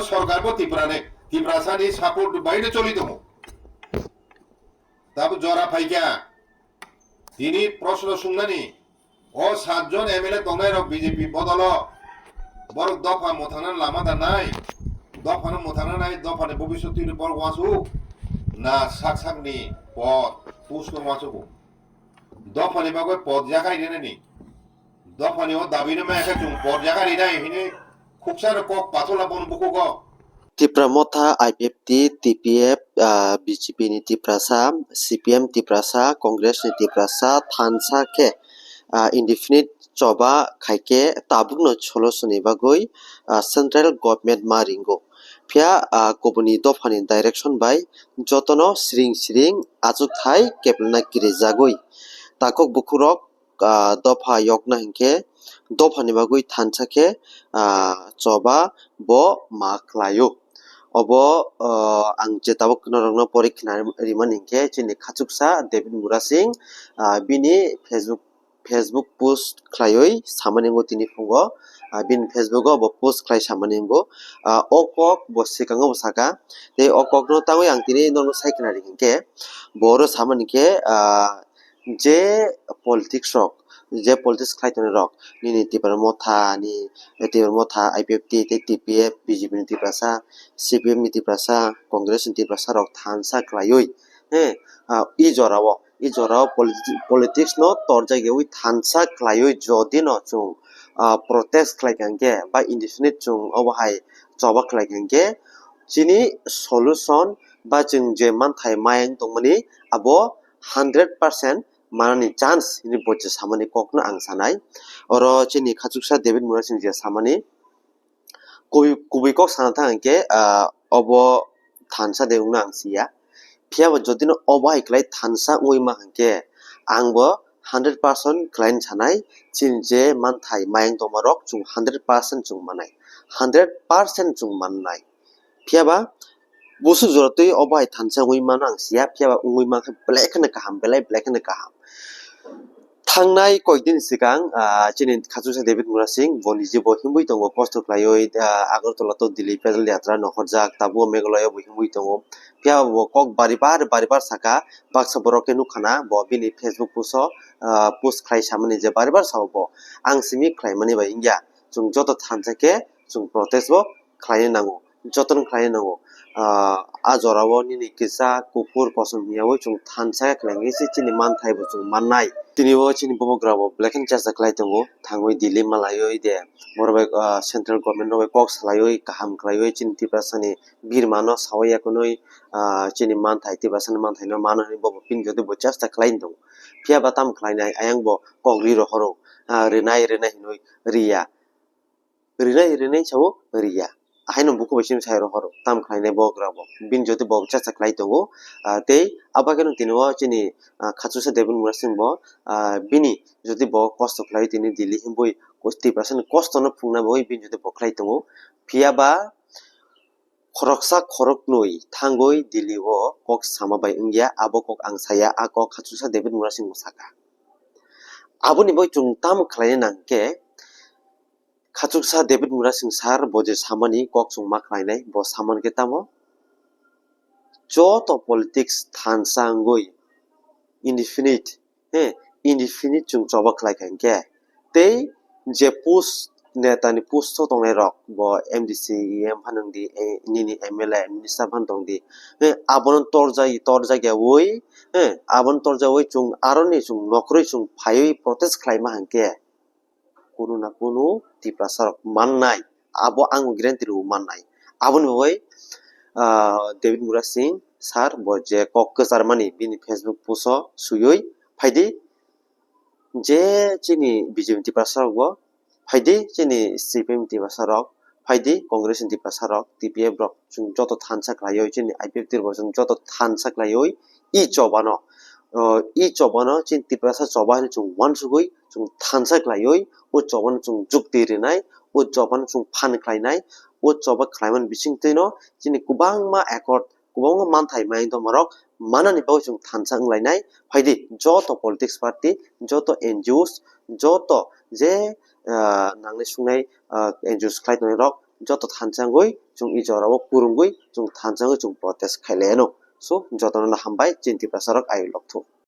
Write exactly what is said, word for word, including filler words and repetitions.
Sorkar bo Tiprani, Tiprasani support bai no choli tongo. Tabuk jora phaikha. Tini proshno sungnani, o satjon M L A tongnai rok B J P bodolo, borok dopha mwthangna lama da nai, dophano mwthangna nai, dophani bobiswt twi borok wansuk na sak sakni pod, post no wansugo. Dophani bagwi pod yakhai rinani, dophani o dabi no maya khe chwng pod yakhai rinai hini khuksa no kok pathola bono bukugo. Tipra Motha, I P F T, T P F, ah, B J P ni Tiprasa, C P M Tiprasa, Congress ni Tiprasa thansa khe, ah, indefinite choba khaikhe tabukno solution ni bagwi, ah, central government ma ringo. Phiya, ah, kubuni dophani direction bai jotono siring siring achukthai keplana kirijagwi. Takhuk bukhurok, ah, dopha yokna hinkhe dophani bagwi thansa khe, ah, choba bo ma khlaio. Obo, ah, ang je tabuk norokno pori khna rimani hinkhe chini khachuksa David Murasing, ah, bini Facebook, Facebook post khlaiwi samani wngo tini phungo, ah, bini Facebook o bo post khlai samani wngo. Ah, o kok bo swkango bo saka, tei o kokno tangwi ang tini norokno sai khna ri hinkhe bo oro samani khe, ah, je politics rok, je politics khlai tongnai rok, nini Tipra Motha ni, Tipra Motha, I P F T tei T P F, B J P ni Tiprasa, C P M ni Tiprasa, Congress ni Tiprasa rok thansa khlaiwi, he, ah, i jorao, i jorao politi-, politics no torjak yawi thansa khlaiwi jodi no chwng, ah, protest khlai kha hinkhe ba indefinite chwng obo hai choba khlai kha hinkhe chini solution ba chwng je manthai mayang tongmani abo hundred percent manani chance hinwi bo je samani kokno ang sanai. Oro chini khachuksa David Murasing je samani kubui, kubui kok sana thang hinkhe, ah, obo thansa de wngno ang siya. Phiya bo jodi no obo hai khlai thansa wngwi ma hinkhe ang bo hundred percent khlai sanai, chini je manthai mayang tongma rok chwng hundred percent chwng manai, hundred percent chwng mannai. Phiya ba busuk jora twi obo hai thansa wngwi mano ang siya, phiya ba wngwi mankhe belai kheno kaham, belai, belai kheno kaham. Thangnai koikdin swkang, ah, chini khachuksa David Murasing, bo nije bo himwi tongo, kosto khlaiwi, ah, Agartala to Delhi pedal yatra nokhorjak, tabuk Meghalaya bo himwi tongo. Phiya bo kok bari bar, bari bar saka, baksa borok khe nukha na, bo bini Facebook post o, ah, post khlai samani je bari bar sao bo. Ang simi khlaimani bai wngya, chwng joto thansa khe chwng protest bo khlaina nango, jotono khlaina nango. Ah, a jorao nini kisa kuphur kosom hiyaui chwng thansa khe khlai se chini manthai bo chwng mannai. Tini o chini bubagra bo belai kheno chesta khlai tongo, thangwi Delhi malaiwi de, borok bai, ah, central government rok bai kok salaiwi kaham khlaiwi chini Tiprasani birmano sawi yakunwi, ah, chini manthai, Tiprasani manthaino mano hinwi bo bini jodi bo chesta khlai tongo. Phiya ba tamo khlainai, ayang bo kok ri rohoro, ah, rinai, rinai hinwi riya. Rinai, rinai sao riya. Ahaino buku bai simi sai rohoro. Tam khlainai bubagra bo. Bini jodi bo chesta khlai tongo. Ah, tei abo khe tini o chini, ah, khachuksa David Murasing bo, ah, bini jodi bo kosto khlai tini Delhi himbui kos-, Tiprasani kosto no phungna bagwi bini jodi bo khlai tongo. Phiya ba khoroksa khoroknwi thangwi Delhi o kok sama bai wngya, abo kok ang saya, a kok khachuksa David Murasing bo saka. Aboni bagwi chwng tamo khlaina nang khe, khachuksa David Murasing sir bo je samani kok chwng ma khlainai, bo samani khe tamo? Joto politics thansa wngwi indefinite, he, indefinite chwng choba khlai kha hinkhe. Tei je post, netani post o tongnai rok, bo M D C, E M phano wng di, eh, nini M L A, minister phano tong di. He, abono torjai, torjak yaui, he, abono torjaui chwng aroni chwng nokroi chwng phaiwi protest khlaima hinkhe. Kunu na kunu Tiprasa rok mannai, abo ang guarantee rw mannai. Aboni bagwi, ah, David Murasing sir bo je kok kwcharmani bini Facebook post o swiwi phaidi, je chini B J P Tiprasa rok bo phaidi, chini C P M Tiprasa rok phaidi, Congress ni Tiprasa rok, T P F rok, chwng joto thansa khlaiwi, chini I P F T rok bo chwng joto thansa khlaiwi i chobano, o, i chobano chini Tiprasa choba hinwi chwng uansugwi chwng thansa khlaiwi o chobano chwng jukti rinai, o chobano chwng phan khlainai, o choba khlaimani bisingtwino chini kwbangma accord, kwbangma manthai mayung tongmarok manani bagwi chwng thansa wnglainai. Phaidi joto politics party, joto N G Os, joto je, ah, nangnai sungnai, ah, N G Os khlai tongnai rok, joto thansa wngwi chwng e jorao kwrwngwi chwng thansa wngwi chwng protest khailaianw. So, jotono hambai chini Tiprasa rok ayuk lokthuk.